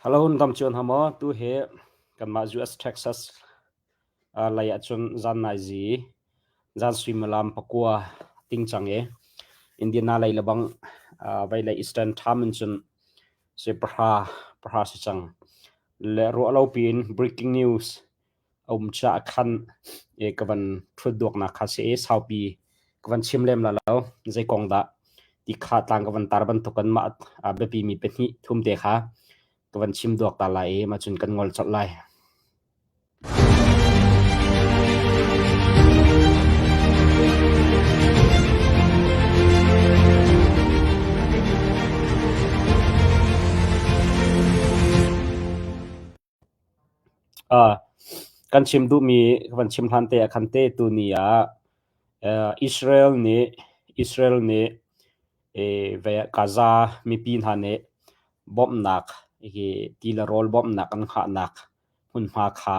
Hello, nan dam cio hna maw? Tu hi kanmah US Texas lei ahcun zan naizi zan suimilam pakua ting cang i Indiana lei le bang vei lei Eastern Time in cun si pahra pahra si cang. Le ruah lo piin breaking news a um caah khan ka van ṭhut duaknak kha si i saupi ka van chim lem la lo. Zei kong dah ti kha tlang ka van tar bantukin mah a biapimi pahnih thum te kha ka van chim duak ta lai i mah cun kan ngol colh lai. Kan chim duhmi ka van chim hlan te ah khan te tuni ah Israel nih Israel nih Gaza mipi hna nih bawmhnak hi ti le rawl bawmhnak an hngahnak hmunhma kha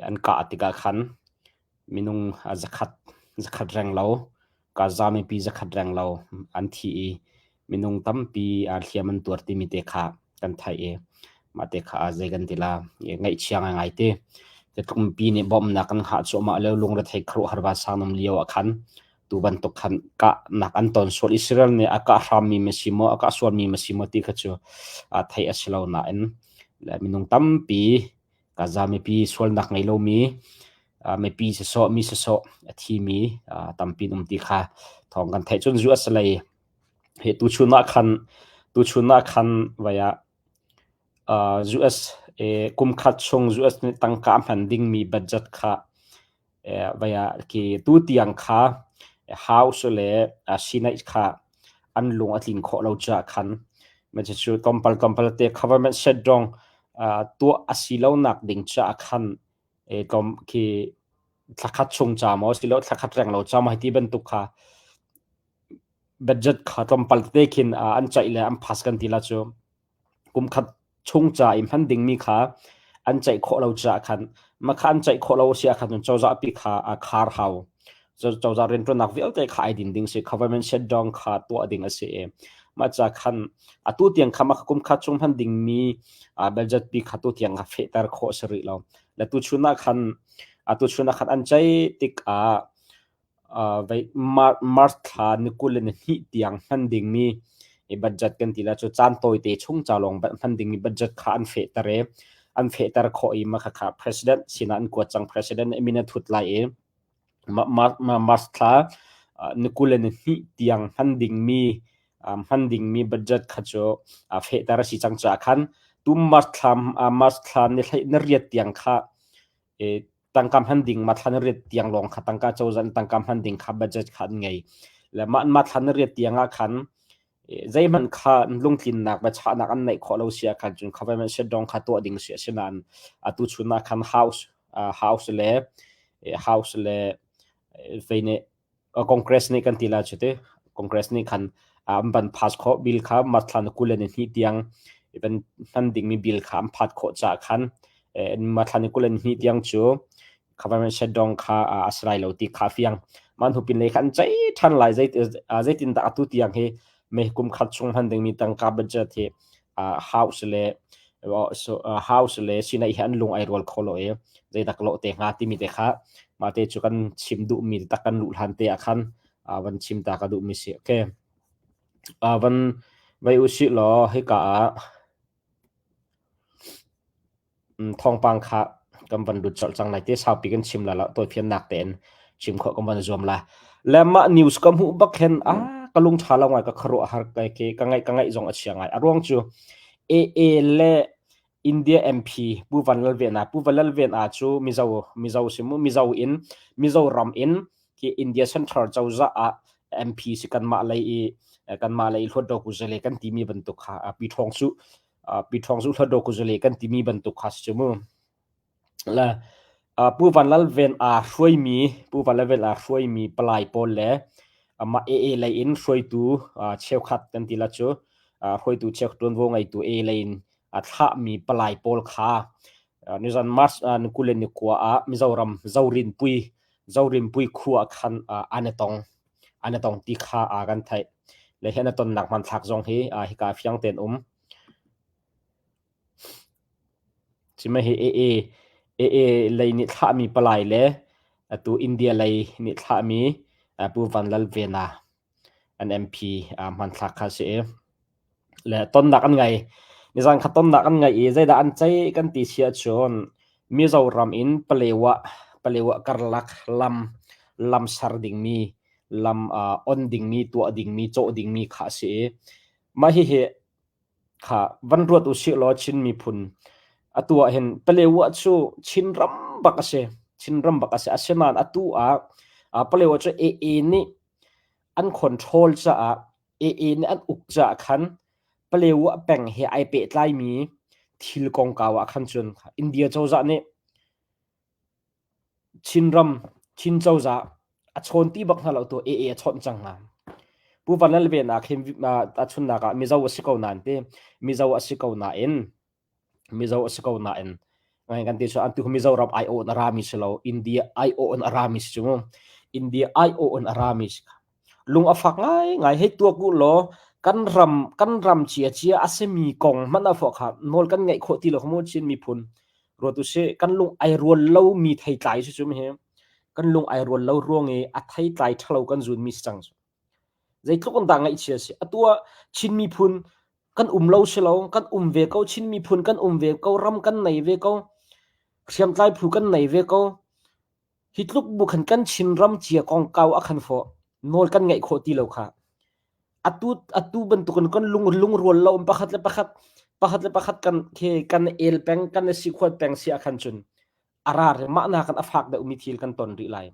an kah tikah khan minung zakhat zakhat renglo Gaza mipi zakhat renglo an thi i minung tampi hliam an tuar timi te kha kan theih i mah te kha zei kan ti la ngaihchia ngaingai te. Tluk mipi nih bawmhnak kan hngah cuahmah lio lungrethei khuaruahhar vansang um lio ah khan tu bantuk khan kahnak an ton sual. Israel nih a kah hrammi ma si maw, a kah sualmi ma si maw ti kha cu theih a si lo nain minung tampi Gaza mipi sualnak ngei lomi mipi sisawh mi sisawh a thimi tampi an um ti kha thawng kan theih. Cun US lei hi tuchun ah khan tuchun ah khan vai ah US kum khat chung US nih tangka a hman dingmi budget kha vai ah khi tu tiang kha House le Senate kha an lung a tlin khawh lo caah khan cucu tlawmpal tlawmpal te government shutdown tuah a si lonak ding caah khan tlawm khi thlakhat chung ca maw silo thlakhat reng lo ca maw hiti bantuk kha budget kha tlawmpal tete khin an ceih le an pass kan ti la cu kum khat chung ca i hman dingmi kha an ceih khawh lo caah khan mah kha an ceih khawh lo si ah khan cozah pi kha a khar hau. Cozah rianṭuannak vialte kha ai din ding si government shutdown kha tuah ding a si i mah ca khan atu tiang kha mah kum khat chung hman dingmi budget pi kha tu tiang kha fehter khawh a si rih lo. Le tuchun ah khan atu chun ah khan an ceih tikah March thla ni 22 tiang hman dingmi budget kan ti la cu caan tawite chung ca lawng hman dingmi budget kha an fehter i an fehter khawh i mah khakha president sinah an kuat cang. President nih min a thut lai i March thla ni 22 tiang hman dingmi hman dingmi budget kha cu fehter a si cang caah khan tu March thla March thla ni 28 tiang kha tangka hman ding ma thlan riat tiang lawng kha tangka cozah in tangka hman ding kha budget kha an ngei le mah ma thlan riat tiang ah khan zeihmanh kha lungtlinnak biachahnak an neih khawh lo si ah khan cun government shutdown kha tuah ding si asinain atu chun ah khan house house le house le vei nih Congress nih kan ti lai cu ti. Congress nih khan an van pass khawh bill kha March thla 22 tiang van hman dingmi bill kha an phat khawh caah khan March thla 22 tiang cu government shutdown kha a si lai lo ti kha fiang. Mah hnu pin lei kha an ceih ṭhan lai zeitindah atu tiang hi me kum khat chung hman dingmi tangka budget hi house le house le sinai hi an lung ai rual kho lo i zeidak lo te hnga timi te kha mah te cu kan chim duhmi tak kan luh hlan te ah khan van chim ta ka duhmi si okay van vai usih law hika ah Thawngpang kha kan van lut colh cang lai te saupi kan chim la lo tawifiannak tein chim khawh kan van zuam la. Le mah news ka hmuh bak hin ah ka lung ṭha lo ngai ka khuaruah har kai ke ka ngaih ka ngaih zong a chia ngai. A ruang cu AA le India MP Pu Van Lal Ven Pu Van Lal Ven A cu Mizo Mizo si mu Mizo in Mizoram in khi India Central cozah ah MP si kanmah lei i kanmah lei hluat ku zele kan timi bantuk kha pi ṭhawng su Pi Ṭhawng Zu Hluatdaw Kuzale kan timi bantuk kha si cu mu. Le Pu Van Lal Ven aa hruaimi Pu Van Lal Ven aa hruaimi palai pawl le amah AA lei in hruaitu cheukhat kan ti la cu hruaitu cheukhat ṭuanvo ngeitu AA lei in a thlahmi palai pawl kha nizan March ni 20 le ni kua ah Mizoram Zorinpui Zorinpui khua khan an i tong. An i tong ti kha kan theih. Le hi an i tonnak hmanthlak zong hi hika fiang tein um. Cima hi AA AA lei nih thlahmi palai le atu India lei nih thlahmi Pu Van Lal Vena an MP hmanthlak kha si i le tonnak an ngei. Nizan kha tonnak an ngei i zeidah an ceih kan ti si ahcun Mizoram in Palewa Palewa karlak lam lam ser dingmi lam on dingmi tuah dingmi cawh dingmi kha a si i mah hihi Kha van ruat usih law Chin miphun atu ah hin Palewa cu Chinram bak a si. Chinram bak a si. Asinain atu ah Palewa cu AA nih an control caah AA nih an uk caah khan Palewa peng he ai pehtlaimi thil kongkau ah khan cun India cozah nih Chinram, Chin cozah a chawn ti bak hna lo tu AA a chawnh cang hna. Pu Van Lal Ven ah khin tahchunhnak ah Mizo a si ko nain ti Mizo a si ko nain Mizo a si ko nain ngai kan ti cu an tu Mizoram aiawh in a rami si lo India aiawh in a rami si cu mu India aiawh in a rami si lung a fak ngai ngai hei tuak u law kan ram kan ram cia cia a simi kong hmanh a fawh kha nawl kan ngeih khawh ti lo mu Chin miphun ruat usih kan lung ai rual lo mi theitlai si cu hi kan lung ai rual lo ruang i a theitlai ṭhalo kan zun mi si cang cu zeitluk in dah ngaihchia si atu ah Chin miphun kan um lo si lo kan um ve ko Chin miphun kan um ve ko ram kan nei ve ko hriamtlai phu kan nei ve ko Hi tluk bu khan kan Chinram cia kongkau a khan fawh. Nawl kan ngeih khawh ti lo kha. Atu atu bantukin kan lung lungrual lo um pakhat le pakhat pakhat le pakhat kan khi kan el peng kan si khuat peng si ah khan cun a rar mah na kan a fak deuh mi thil kan ton rih lai.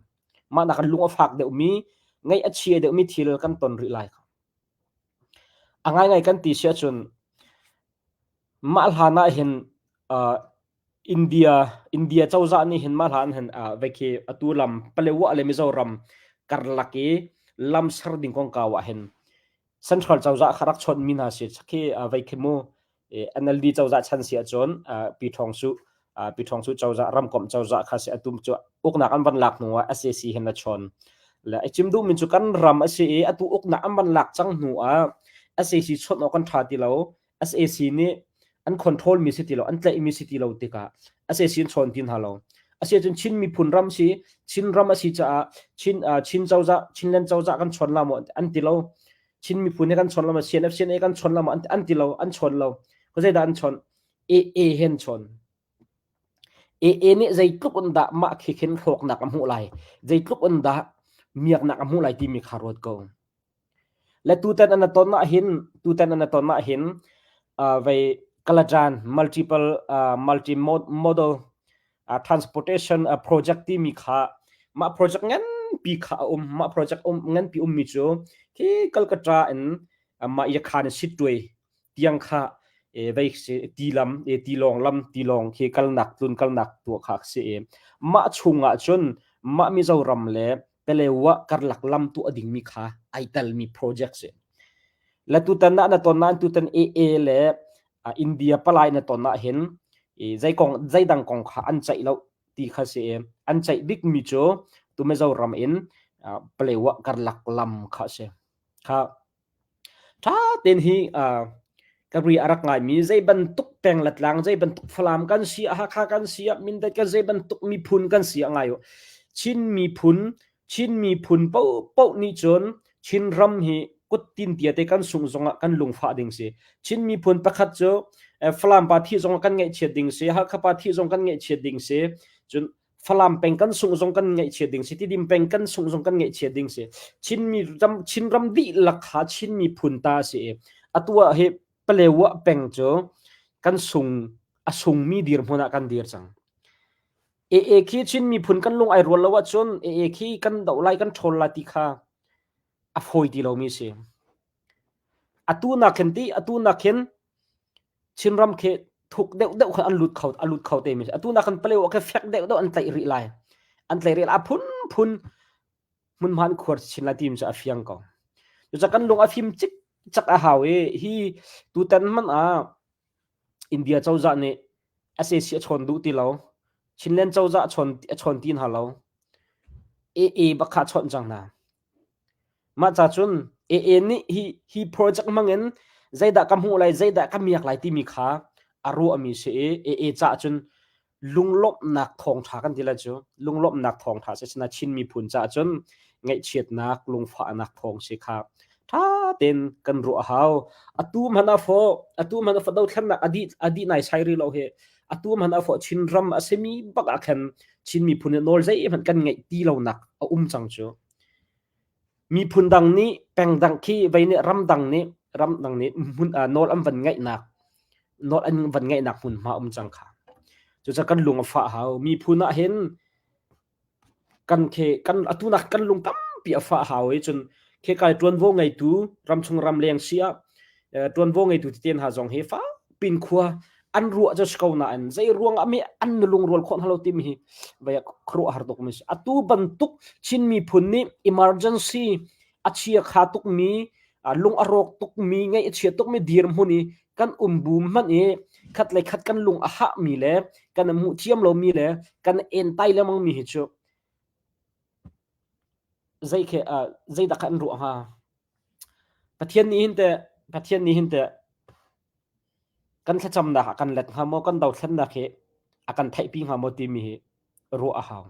Mah na kan lung a fak deuh mi ngaih a chia deuh mi thil kan ton rih lai. A ngaingai kan ti si ahcun mah hlan ah hin uh, India India cozah nih hin mah hlan hin uh, vei khi atu lam Palewa le Mizoram karlak i lam ser ding kongkau ah hin Central cozah kha rak chawnh mi hna si khi uh, vei khi mu NLD cozah chan si ahcun uh, Pi Thawng Su uh, Pi Thawng Su cozah ramkomh cozah kha si atu cu uknak an van lak hnu ah SAC hin a chawn le a chim duh min cu kan ram a si i atu uknak an van lak cang hnu ah SAC chawnh awk kan tha ti lo SAC nih an control mi si ti lo an tlaih mi si ti lo tikah SAC an chawn ti hna lo asiahcun Chin miphun ram si Chin ram a si caah Chin uh, Chin cozah Chinland cozah kan chawn la maw an ti lo Chin miphun he kan chawn la maw CNF CNA kan chawn la maw an, an ti lo an chawn lo ko zeidah an chawn AA hen chawn AA nih zeitluk in dah mah khi khin hlawknak a hmuh lai zeitluk in dah miaknak a hmuh lai timi kha ruat ko Le tutan an ton ah hin tutan an ton ah hin uh, vei Kalajan multiple uh, multi model uh, transportation uh, project timi kha mah project nganpi kha a um mah project um nganpi ummi cu khi Calcutta in uh, mah Yakhan Sittwe tiang kha e vei si ti lam e tilawng lam tilawng khi kalnak tlun kalnak tu kha si e mah chungah cun mah Mizoram le Palewa karlak lam tu a dingmi kha ai telmi project si. Le tutan na na ton nain tutan AA le India palai na ton ah hin zei kong zei dang kong kha an ceih lo ti kha si an ceih bik mi cu tu Mizoram in Palewa karlak lam kha si. Kha Ṭha tein hi uh, ka ri a rak ngaimi zei bantuk peng le tlang zei bantuk Falam kan si ah Hakha kan si ah Mindat kan zei bantuk miphun kan si ah ngai u. Chin miphun Chin miphun paohpaoh nih cun Chin ram hi kuttin tia te kan sung zongah kan lungfah ding si. Chin miphun pakhat cu Falam pa thi zong kan ngaihchiat ding si, Hakha pa thi zong kan ngaihchiat ding si. Cun Falam peng kan sungh zong kan ngaihchiat ding si, Tidim peng kan sungh zong kan ngaihchiat ding si. Chinmi ram Chinram dihlak kha Chin miphun ta si i atu ah hi Palewa peng cu kan sung a sungmi dirhmun ah kan dir cang. AA khi Chin miphun kan lung ai rual lo ahcun AA khi kan doh lai kan ṭhawl lai ti kha a fawi ti lomi si. Atu nak hin ti atu nak hin Chinram khi thuk deuh deuh khan an lut kho a lut kho te mi atu nak kan paleo khi fek deuh deuh an tlaih rih lai an tlaih rih lai a phun phun hmunhma an khuar chin lai tim cu a fiang ko cuca kan lung a fim cik cak a hau i hi tutan man ah India cozah nih SAC a chawn duh ti lo Chinland cozah a chawn a chawn ti hna lo AA bak kha chawnh cang hna Mah ca cun AA nih hi hi project hmangin zeidah ka hmuh lai, zeidah ka miak lai timi kha a ruahmi si i AA cah cun lunglawmhnak thawngṭha kan ti lai cu lunglawmhnak thawngṭha si sina Chin miphun caah cun ngaihchiatnak lungfahnak thawng si kha ṭha tein kan ruah a hau. Atu hmanh ah fawh atu hmanh ah dothlennak a dih nai sai rih lo hi atu hmanh ah fawh Chinram a simi bak ah khan Chin miphun nih nawl zeihmanh kan ngeih ti lonak a um cang cu. Miphun dang nih peng dang khi vei nih ramdang nih hmun nawl an van ngeihnak nawl an van ngeihnak hmunhma um cang kha. Cucaah kan lung a fah hau. Miphun ah hin kan khe kan atu nak kan lung tampi a fah hau i cun khekai ṭuanvo ngeitu ramchung ramleng si ah ṭuanvo ngeitu tete hna zong hi fak pin khua an ruah cu si ko nain zei ruang ah mi an lungrual khawh hna lo timi hi vei khuaruah har tuk mi si. Atu bantuk Chin miphun nih emergency a chia kha tuk mi lung a rawk tuk mi ngaih a chia tuk mi dirhmun i kan um bu hmanh i khat le khat kan lung a hah mi le kan hmuh thiam lo mi le kan entai lengmang mi hi cu zei khi zeidah kha an ruah hnga? Pathian nih hin teh Pathian nih hin teh kan thlacamnak ah kan let hnga maw, kan dothlennak hi a kan theihpi hnga maw timi hi ruah a hau.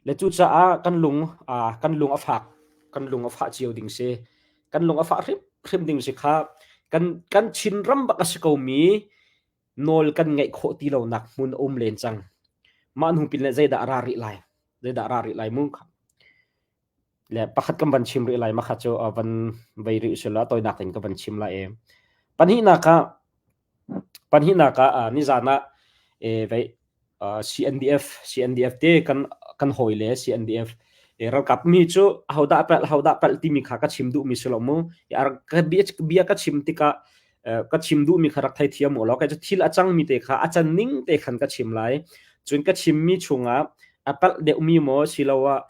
Le cucaah kan lung kan lung a fak kan lung a fah cio ding si. Kan lung a fah hrimhrim ding si kha kan kan Chinram bak a si komi nawl kan ngeih khawh ti lonak hmun a um len cang. Mah hnu pin le zeidah a ra rih lai? Zeidah a ra rih lai mu? Le pakhat kan van chim rih lai, makha cu van vei rih usila tawinak in ka van chim lai e. Pahnihnak ah pahnihnak ah nizan ah e vei CNDF CNDF te kan kan hawi le CNDF ralkap mi cu ahodah palh ahodah palh timi kha ka chim duhmi si lo mu. Bia ka chim tikah ka chim duhmi kha rak theithiam u law kai cu thil a cangmi te kha a can ning te khan ka chim lai. Cun ka chimmi chungah a palh deuhmi maw siloah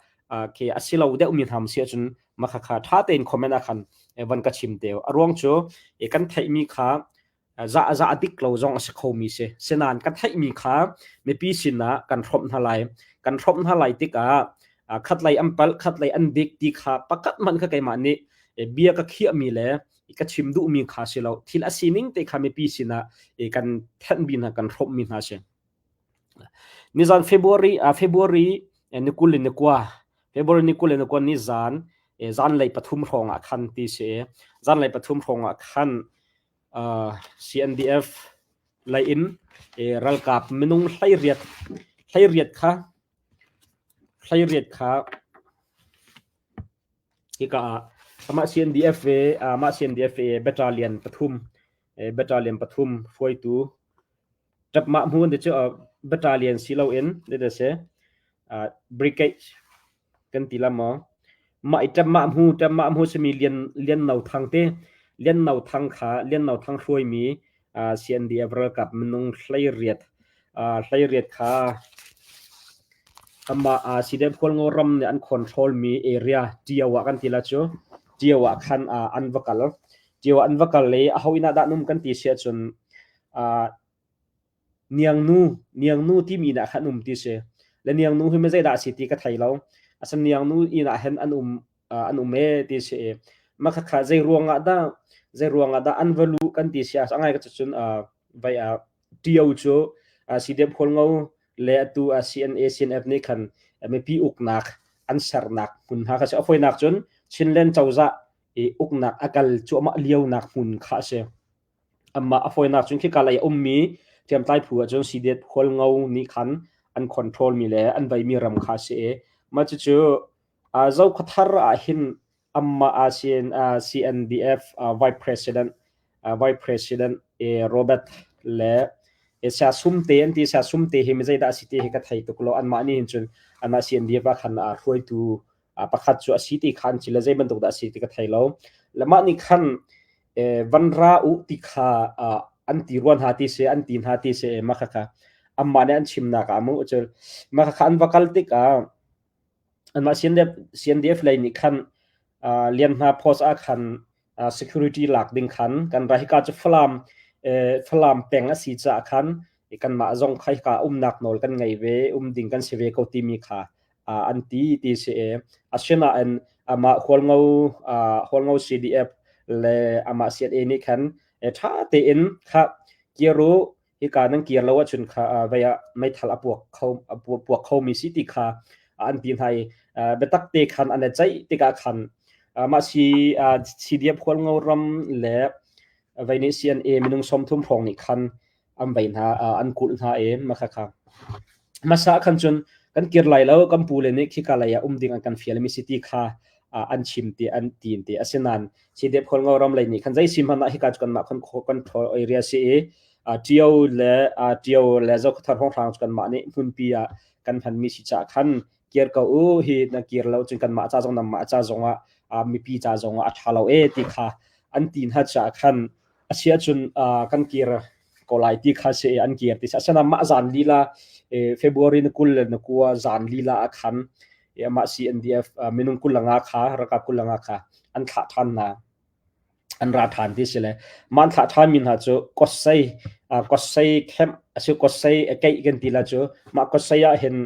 khi a si lo deuhmi hna si ahcun mah kha ṭha tein comment ah khan van ka chim te. A ruang cu kan theihmi kha za za dik lo zong a si khomi si. Sinain ka theihmi kha mipi sinah kan hrawmh hna lai. Kan hrawmh hna lai tikah khatlei an palh, khatlei an dik ti kha pakhat hmanh kha keimah nih bia ka khiahmi le ka chim duhmi kha si lo. Thil a sining te kha mipi sinah kan thenhmi hna, kan hrawmhmi hna si. Nizan February February ni 20 le ni kua February ni 20 le ni kua nizan zanlei pathum hrawng ah khan ti si. Zanlei pathum hrawng ah khan CNDF lei in ralkap minung 18 kha 18 kha hika ah amah CNDF ve amah CNDF ve battalion pathum battalion pathum hruaitu Ṭapmah hmun te cu battalion si loin si brigade kan ti la maw. Mah i ṭapmah hmu ṭapmah hmu simi Lian Lian No Thang te Lian No Thang kha Lian No Thang hruaimi CNDF ralkap minung 18 18 kha amah CDF Hualngo ram nih an control mi area Ṭio ah kan ti la cu Ṭio ah khan an va kal. Ṭio ah an va kal i aho inn ah dah an um kan ti si ahcun Niangnu, Niangnu timi inn ah khan um ti si. Le Niangnu hi zeidah a si ti ka thei lo. Asan Niangnu inn ah hin an um an um e ti si i mah khakha zei ruang ah dah zei ruang ah dah an va luh kan ti si ah angai ka cun vai ah Tio cu CDF Hualngo le atu CNA CNF nih khan mipi uknak an sernak hmun hna kha si. A fawinak cun Chinland cozah i uknak a kal cuahmah lionak hmun kha a si. Amah a fawinak cun khika lei a ummi hriamtlai phu ahcun CDF Hualngo nih khan an control mi le an veimi ram kha a si i mah cucu Zokhawthar ah hin amah CNDF Vice President Vice President Robert le Saya Sumte an ti. Saya Sumte hi mi zeidah a si ti hi ka thei tuk lo. Anmah nih hin cun anmah CNDF ah khan hruaitu pakhat cu a si ti kha an ci le zei bantuk dah a si ti ka thei lo. Le mah nih khan van ra u ti kha an ti ruan hna ti si an ti hna ti si mah kha amah nih an chimnak ah mu cu mah kha an va kal tikah anmah CNDF CNDF lei nih khan Lianhna post ah khan security lak ding khan kan ra hika cu Falam Falam peng a si caah khan kanmah zong kha hika umnak nawl kan ngei ve um ding kan si ve ko timi kha an ti ti si i asinain amah Hualngo Hualngo CDF le amah CNA nih khan. Ṭha tein kha kir u, hika nan kir lo ahcun kha vei ah meithal a puak kho a puak khomi si ti kha an ti hna i biatak te khan an i ceih tikah khan mah si CDF Hualngo ram le vei nih CNA minung 30 hrawng nih khan an vei hna an kulh hna i mah kha hmasa khan cun kan kir lai lo kan pu le nih khika lei ah um ding an kan fial mi si ti kha an chim ti an tin ti asinain CDF Hualngo ram lei nih khan zei si hmanh ah hika cu kanmah kan control area si i Ṭio le Ṭio le Zokhawthar hrawnghrang cu kanmah nih hmunpi ah kan hmanmi si caah khan kir ko u hi na kir lo cun kanmah ca zong nangmah ca zongah mipi ca zongah a ṭha lo e ti kha an ti hna caah khan a si ahcun kan kir ko lai ti kha si an kir ti asinain mah zan lila February ni 20 le ni 9 zan lila ah khan mah CNDF minung 25 kha ralkap 25 kha an thlah ṭhan hna. An ra ṭhan ti si le mah an thlah ṭhanmi hna cu kosei kosei camp a si kosei keih kan ti la cu mah kosei ah hin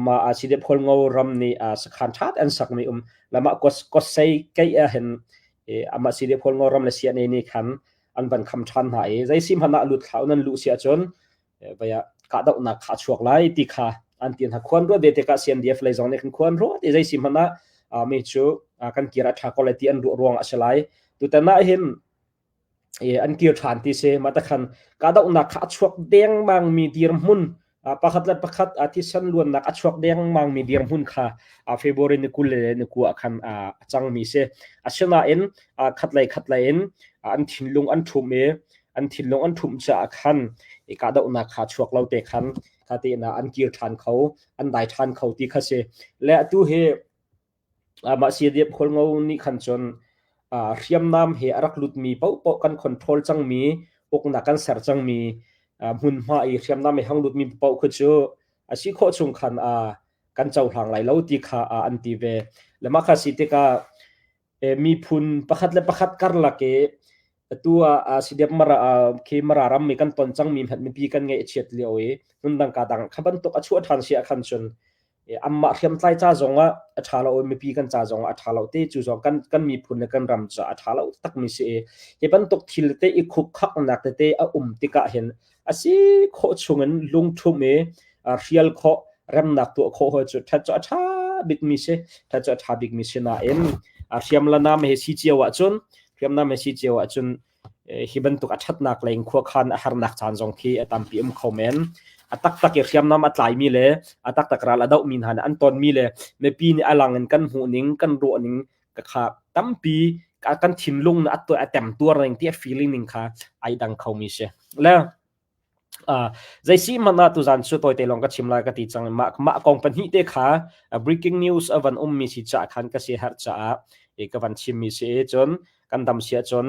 mah CDF Hualngo ram nih sakhan ṭha an sakmi um la mah kosei keih ah hin amah CDF Hualngo ram le CNA nih khan an van kham ṭhan hna i zei si hmanh ah lut thlah nan luh si ahcun vai ah kahdohnak kha a chuak lai ti kha an ti hna. Khuan ruat ve tikah CNDF lei zong nih kan khuan ruat i zei si hmanh ah mi cu kan kir a ṭha ko lai ti an ruah ruang a si lai. Tutan ah hin an kir ṭhan ti si. Mah takhan kahdohnak kha a chuak dengmang mi dirhmun pakhat le pakhat thisen luannak a chuak dengmang mi dirhmun kha February ni 20 le ni 9 ah khan a cangmi si. Asinain khatlei khatlei in an thinlung an ṭhum i an thinlung an ṭhumh caah khan i kahdohnak kha chuak lo te khan kha tein ah an kir ṭhan kho an dai ṭhan kho ti kha si le atu hi mah CDF Hualngo nih khan cun hriamnam he a rak lutmi paohpaoh kan control cangmi uknak kan ser cangmi hmunhma i hriamnam he hang lutmi paoh khu cu a si khawh chung khan kan cohlang lai lo ti kha an ti ve le mah kha si tikah miphun pakhat le pakhat karlak i atu ah CDF Mara khi Mara ram mi kan ton cangmi hmanh mipi kan ngaihchiat lio i hmundang ka dang kha bantuk a chuah ṭhan si ah khan cun anmah hriamtlai ca zong ah a ṭha lo i mipi kan ca zong ah a ṭha lo te cu zong kan kan miphun le kan ram ca a ṭha lo takmi si i hi bantuk thil te i khukkhaknak tete a um tikah hin a si khawh chungin lungṭhum i hrial khawh remnak tuah khawh hoi cu ṭhat cu a ṭha bikmi si ṭhat cu a ṭha bikmi si nain hriam le nam he si cio ahcun hriamnam he si cio ahcun hi bantuk a ṭhatnak lei in khuakhan a harnak caan zong khi a tampi um kho men a taktak i hriamnam a tlaimi le a taktak ral a dohmi hna nih an tonmi le mipi nih a lang in kan hmuh ning kan ruah ning kha tampi kan thinlung a a temtuar ning ti a feeling ning kha ai dang kho mi si le zei si hmanh ah tuzan cu tawite lawng ka chim lai ka ti cang mah mah kong pahnih te kha breaking news a van um mi si caah khan ka si herh caah ka van chim mi si cun kan dam sia cun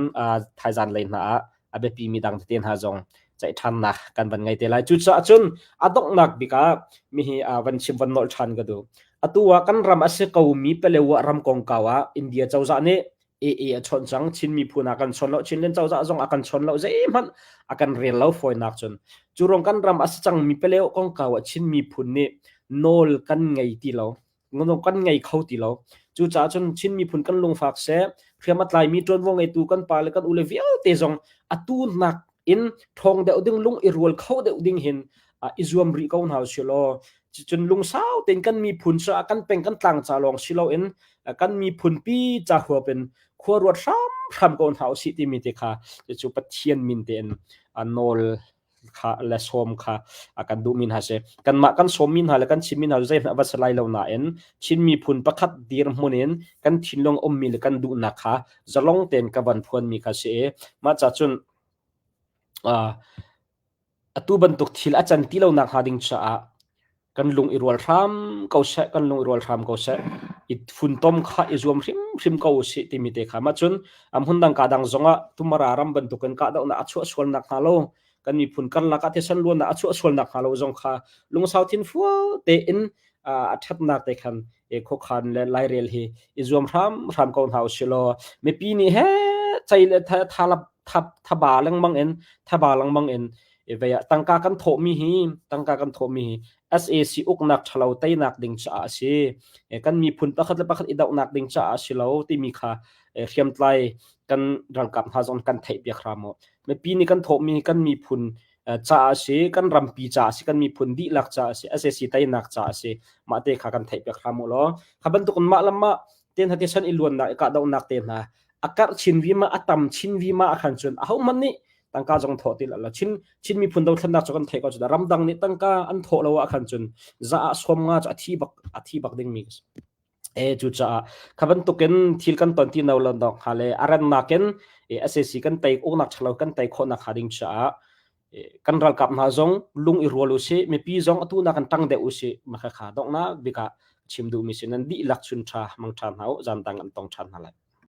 thaizan lei hna ah a biapi mi dang tete hna zong ceih ṭhannak kan van ngei te lai. Cucaah cun a donghnak bik ah mihi van chim van nolh ṭhan ka duh. Atu ah kan ram a si ko mi Palewa ram kongkau ah India cozah nih AA a chawnh cang Chin miphun a kan chawn lo Chinland cozah zong a kan chawn lo zeihmanh a kan rel lo fawinak cun cu ruang kan ram a si cang mi Palewa kongkau ah Chin miphun nih nawl kan ngei ti lo kan ngei kho ti lo. Cucaah cun Chin miphun kan lungfak seh, hriam a tlaimi ṭuanvo ngeitu kan pa le kan ule vialte zong atu nak in ṭhawng deuh ding lung i rual kho deuh ding hin i zuam rih ko hna usih law cun lungsau tein kan miphun caah kan peng kan tlang ca lawng si loin kan miphun pi ca huap in khua ruat hramhram ko hna usih timi te kha cucu Pathian min tein nawl kha le sawm kha a kan duhmi hna si. Kanmah kan sawmmi hna le kan chimmi hna cu zeihmanh a va si lai lo nain Chin miphun pakhat dirhmun in kan thinlung ummi le kan duhnak kha zalong tein ka van phuanmi kha si i mah ca cun atu bantuk thil a can ti lo nak hnga ding caah kan lung i rual hram ko seh kan lung i rual hram ko seh i funtom kha i zuam hrimhrim ko usih timi te kha mah cun hmun dang ka dang zongah tumara ram bantukin kahdohnak a chuah sual nak hnga lo kan miphun karlak ah thisen luannak a chuah sual nak hnga lo zong kha lungsau thin fual tein a ṭhatnak te khan khuakhan le lairel hi i zuam hram hram ko hna usih law mipi nih he cei le thaba lengmang in thaba lengmang in vei ah tangka kan thawhmi hi tangka kan thawhmi hi SAC uknak ṭhalo teinak ding caah a si. Kan miphun pakhat le pakhat i dohnak ding caah a si lo timi kha hriamtlai kan ralkap hna zong kan theih piak hram u. Mipi nih kan thawhmi hi kan miphun caah a si, kan rampi caah a si, kan miphun dihlak caah a si, SAC teinak caah a si. Mah te kha kan theih piak hram u law. Kha bantuk in mah le mah te hna te san i luannak i kahdohnak te hna a karh chin vima a tam chin vima a khan cun ahohmanh nih tangka zong thawh ti lo. Chin Chin miphun dothlennak cu kan theih ko cu ramdang nih tangka an thawh lo ah khan cun za ah sawm nga cu a thi bak a thi bak dingmi E cucaah kha bantukin thil kan ton ti no lo dok hnga le a rannak in SAC kan tei uknak ṭhalo kan tei khawhnak hnga ding caah kan ralkap hna zong lung i rual usih mipi zong atu nak kan ṭang deuh usih mah khakha donghnak bik ah chim duhmi si nan dihlak chun ṭha mang ṭha hna u zan dang an tong ṭhan hna lai.